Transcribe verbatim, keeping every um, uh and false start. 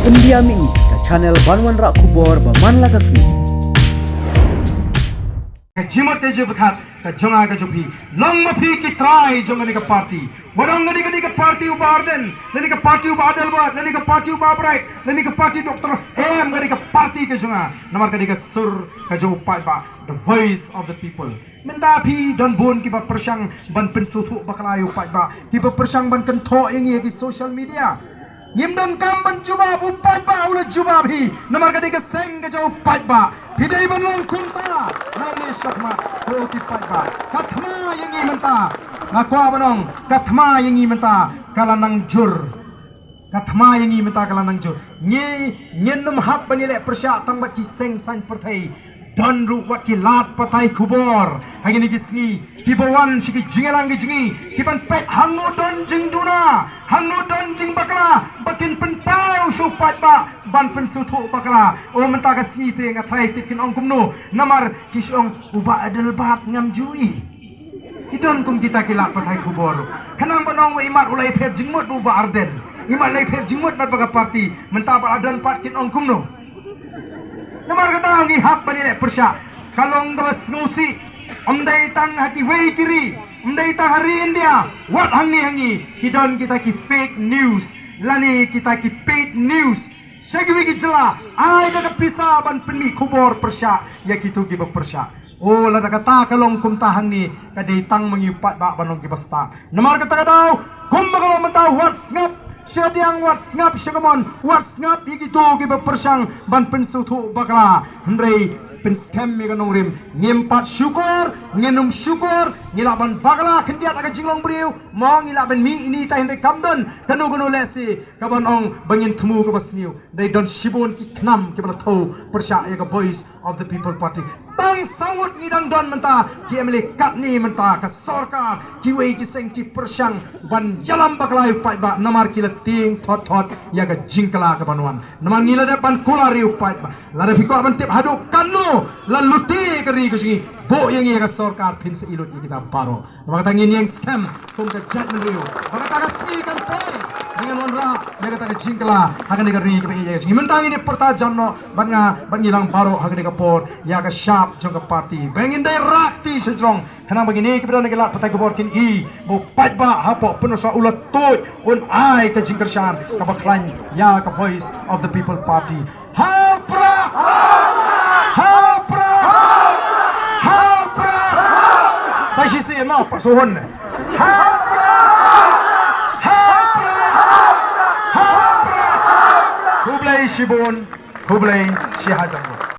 India Mini, ka channel ban wanrah khubor ba man la ka sngi. Ka jingmut ka jingpyrkhat ka jong nga ka jong phi, long ma phi ki trai jong kane ka party. Wat ong kane, kane ka party u Bah Ardent, kane ka party u Bah Adelbert, kane ka party u Bah Bright, kane ka party Doctor M, kane ka party ka jong nga. Namar kane ka sur ka jong u paidbah, the voice of the people. Mynta phi don bun kiba pyrshang ban pynsngewthuh bakla ïa u paidbah, kiba pyrshang ban kynthoh ïa ngi ha ki social media. Ngim donkam ban jubab, u paidbah u la jubab hi. Namar ka dei ka seng ka jong u paidbah. Phi dei ban long kumta. Nang ne shakmat ko ki paidbah. Ka thma ïa ngi mynta. Nga kwah ban ong, ka thma ïa ngi mynta ka la nang jur. Ka thma ïa ngi mynta ka la nang jur. Ngi, ngin nym hap ban ïaleh pyrshah tang bad ki seng saiñ pyrthei. Don ruh wat ki lad pathai khubor ha kine ki sngi, kiba wan sha ki jingïalang ki jong ngi, ki ban peit hangno don jingduna, hangno don jingbakla, ba kin pynpaw sha u paidbah ban pynsngewthuh bakla. O, mynta ka sngi te nga trai tip kin ong kumno, namar ki shu ong u Bah Adelbert ngam ju i. Ki don kum kita ki lad pathai khubor. Khnang ban ong ba imat u la ïapher jingmut bad u Bah Ardent, imat la ïapher jingmut bad ba ka party. Mynta ba la don pat kin ong kumno? Namar kata ngi hap ban ïaleh pyrshah. Ka long kaba sngewsih. Ym dei tang ha kiwei ki ri, ym dei tang ha ri India, wat hangne ha ngi ki don kita ki fake news lane kita ki paid news. Sha kiwei ki jylla, ai da ka pisa ban pynmih khubor pyrshah ïa kito kiba pyrshah. O, lada kata ka long kumta hangne, ka dei tang ma ngi u paidbah ban long kiba stad. Namar kata ka daw, kumba ka long mynta, wat sngap shadiang, wat sngap shakamon, wat sngap ïa kito kiba pyrshang ban pynsngewthuh bakla. Hynrei pynskhem ïa ka nongrim, ngim pat shukor, ngin ym shukor. Ngi lah ban bakla khyndiat ha ka jinglong briew, mo, ngi lah ban mih ine ita, hynrei kam don kano kano lehse kaban ong ba ngin thmu kaba sniew. Dei don shibun ki khnam kiba la thew pyrshah ïa ka Voice of the People Party. Tang saw ngut ngi dang don mynta ki M L A, katne mynta ka sorkar, kiwei ki seng ki pyrshang ban ïalam bakla ïa u paidbah namar ki la tieng thot thot ïa ka jingkylla kaban wan. Namar ngi la dep ban kular ïa u paidbah. Lada phi kwah ban tip haduh katno la lute ka ri ka jong ngi, buh ïa ngi ïa ka sorkar, phin sa ïohi lut ïa kita baroh. Namar kata ngin ïeng skhem kum ka jaitbynriew ba kata ka sngi kan poi, ngin wanrah ïa kata ka jingkylla ha kane ka ri kaba ïeit ïa ka jong ngi. Mynta ngin ïa pyrta jam noh bad nga bad ngi lang baroh ha kane ka por ïa ka shap jong ka party. Ba ngin dei rah kti sha jrong khnang ba kine kiba don ha ki lad pathai khubor kin i ba u paidbah hapoh Pynursla u la tuid, un ai ka jingkyrshan kaba khlaiñ ïa ka Voice of the People Party. Ha u Prah! Ha u Prah! Ha u Prah! Sa shisien mo, Prah Sohun. Ha u Prah! Ha u Prah! Ha u Prah! Khublei shibun, khublei shihajar nguh.